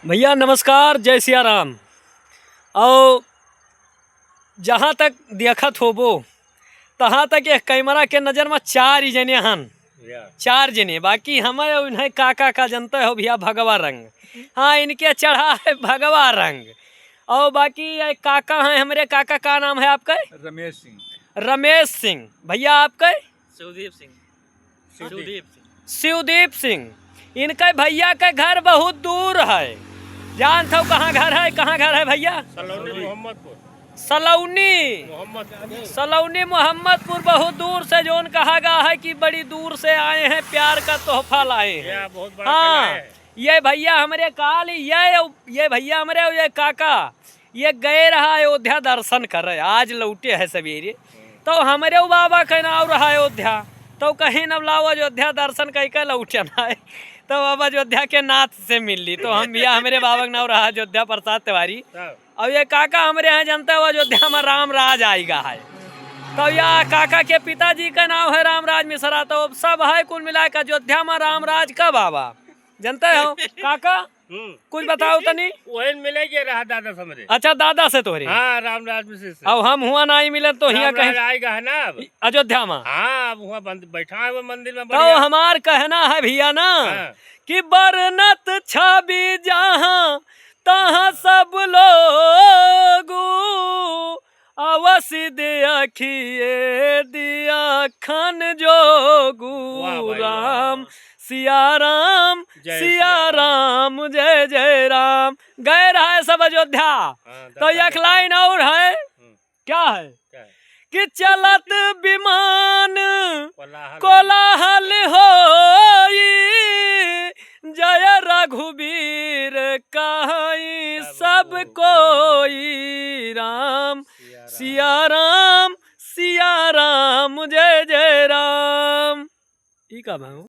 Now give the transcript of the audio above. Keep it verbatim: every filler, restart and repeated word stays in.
भइया नमस्कार, जय सिया राम। और जहाँ तक देखत होबो, तहाँ तक एक कैमरा के नजर में चार ही जने हन, या। चार जने, बाकी हमें और इन्हें काका का जनते हो भइया, भगवा रंग। हाँ, इनके चढ़ा है भगवा रंग। और बाकी ये काका हैं हमरे, काका का नाम है आपका? रमेश सिंह। रमेश सिंह। भइया आपका? शिवदीप सिंह। शिवदीप। शिवदीप सिंह। शिवदीप सिंह। इनके भइया के घर बहुत दूर है। जानत हो कहाँ घर है, कहाँ घर है भइया? सलौनी मोहम्मदपुर। सलौनी। मोहम्मदपुर। सलौनी मोहम्मदपुर बहुत दूर से, जौन कहा गा है कि बड़ी दूर से आए हैं, प्यार का तोहफा लाए हैं। या, बहुत बड़ा हाँ, कला है। ये भइया हमरे काल, ये, ये भइया हमरे, ये काका, ये गए रहा अयोध्या दर्शन करे, आज लौटे है सवेरे। तो हमरे उ बाबा के नाव रहा अयोध्या, तो कहिन अब लाओ अयोध्या दर्शन कइ के लौटन है। तो अब अयोध्या के नाथ से मिल ली, तो हम भइया, हमरे बाबा के नाव रहा अयोध्या प्रसाद तिवारी। हाँ। अब ये काका हमरे हैं, जनते हो, अयोध्या में राम राज आइगा है। तो या काका के पिताजी का नाव है रामराज मिश्रा। तो अब सब है कुल मिला के अयोध्या में रामराज का बाबा, जनते हो काका? हम्म। कुछ बताओ तनी। वही मिले के रहा दादा से हमरे। अच्छा, दादा से तोहरे। हाँ, रामराज मिश्र से। अब हम हुआ नाहीं मिले तो हियाँ रामराज कहीं आइगा है ना अब। अयोध्या में। हाँ, अब हुआ बंद-, बैठा है वो मंदिर में तो बढ़िया। हमार कहना है भइया ना हाँ। कि बरनत छवि जहाँ तहाँ सब लोगु, अवसि देखिए दिया खन जोगु। वाह भाई, वाह। राम सिया राम, जय सिया सिया राम। राम, जय जय राम। गए रहा है सब अयोध्या। हाँ, तो दर्शन एक करके। लाइन और है। हम्म। क्या है? क्या है? कि चलत विमान कोलाहल कोलाहल होई, जय रघुबीर कहाई सब सब कोई। कोई। राम सिया राम। सिया राम, सिया राम, जय जय राम। ई का भाव?